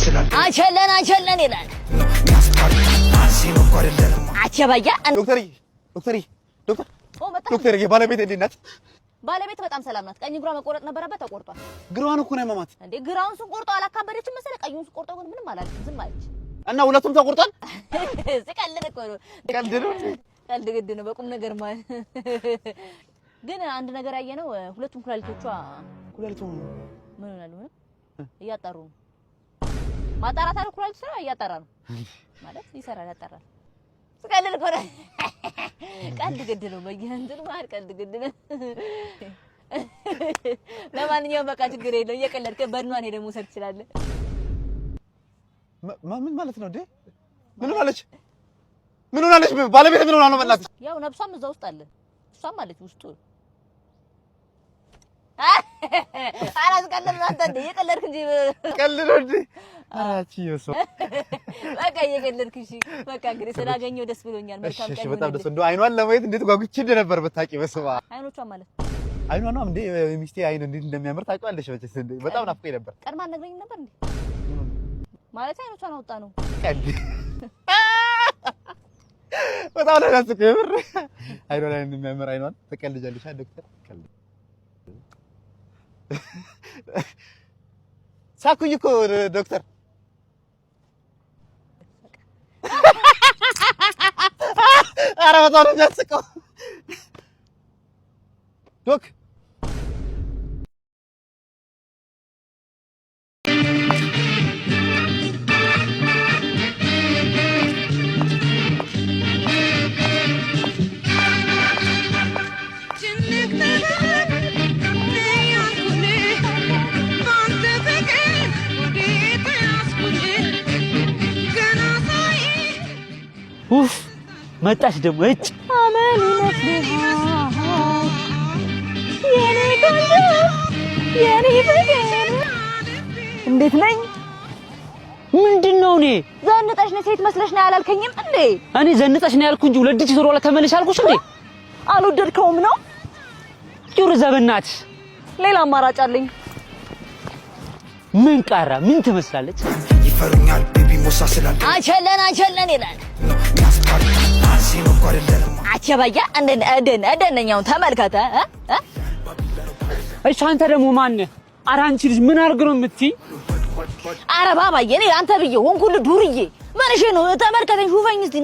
አቸለን አቸለን ይላል። አቸባያ። ዶክተር፣ ዶክተር፣ ዶክተር፣ ዶክተር፣ ባለቤት እንዴት ናት? ባለቤት በጣም ሰላም ናት። ቀኝ እግሯ መቆረጥ ነበረበት፣ ተቆርጧል። ግራዋን እኮ ነው ያመማት። እንዴ ግራውን ስንቆርጠው አላካበደችም መሰለህ። ቀኙን ስቆርጠው ግን ምንም አላለችም፣ ዝም አለች። እና ሁለቱም ተቆርጧል። ስቀልድ እኮ ነው። ቀልድ ነው። ቀልድ ግድ ነው። በቁም ነገር ማለት ግን አንድ ነገር ያየነው ሁለቱም ኩላሊቶቿ ኩላሊቱ ምን ሆናሉ? ምንም እያጣሩ ነው። ማጣራት አለ፣ ኩላሊቱ ስራ እያጣራ ነው ማለት ይሰራል፣ ያጣራል። ስቀልድ እኮ ነው። ቀልድ ግድ ነው። በየእንትኑ መሀል ቀልድ ግድ ነው። ለማንኛውም በቃ ችግር የለውም። እየቀለድክ በድኗን ሄደህ መውሰድ ትችላለህ። ምን ማለት ነው እንዴ? ምን ሆናለች? ምን ሆናለች? ባለቤት ምን ሆና ነው? በእናትሽ። ያው ነብሷም እዛ ውስጥ አለ፣ እሷም አለች ውስጡ። አላስቀልድም። አንተ እንደ እየቀለድክ እንጂ። ቀልድ ነው እንዴ? ኧረ የሰው በቃ እየቀለድክ። እሺ በቃ እንግዲህ ስላገኘሁ ደስ ብሎኛል። መልካም ቀን። በጣም ደስ እንደው አይኗን ለማየት እንዴት ጓጉቼ እንደነበር ብታውቂ። በስመ አብ። አይኖቿን ማለት? አይኗ ነው እንዴ? ሚስቴ አይን እንዴት እንደሚያምር ታውቂዋለሽ መቼስ። እንዴ በጣም ናፍቆኝ ነበር። ቀድማ አልነግረኝም ነበር እንዴ? ማለት አይኖቿን አወጣ ነው። ቀልድ በጣም ነው ያስቀው። የምር አይኗ ላይ እንደሚያምር አይኗን። ትቀልጃለሽ ዶክተር? ቀልድ ሳኩኝ እኮ ዶክተር። ኧረ በጣም ነው የሚያስቀው ዶክ። ኡፍ መጣች ደግሞ እጭ። አመል ይመስልሃል የኔ ቆንጆ የኔ ፍቅር፣ እንዴት ነኝ? ምንድን ነው? እኔ ዘንጠሽ ነው ሴት መስለሽ ነው ያላልከኝም እንዴ? እኔ ዘንጠሽ ነው ያልኩ እንጂ ሁለት digit ወደ ኋላ ተመለሽ አልኩሽ እንዴ? አልወደድከውም ነው? ጩር እዛ በእናትሽ። ሌላ አማራጭ አለኝ። ምን ቃራ ምን ትመስላለች? ይፈሩኛል baby ሞሳ ስላለ። አቸለን አቸለን ይላል። አቸባያ እንደነኛውን ተመልከተ። እሺ አንተ ደግሞ ማነህ? ኧረ አንቺ ልጅ ምን አድርግ ነው የምትይ? ኧረ ባባዬ እኔ አንተ ብዬ ሆንኩልህ ዱርዬ። ምን እሺ ነው? ተመልከተኝ፣ ሹፈኝ እስቲ።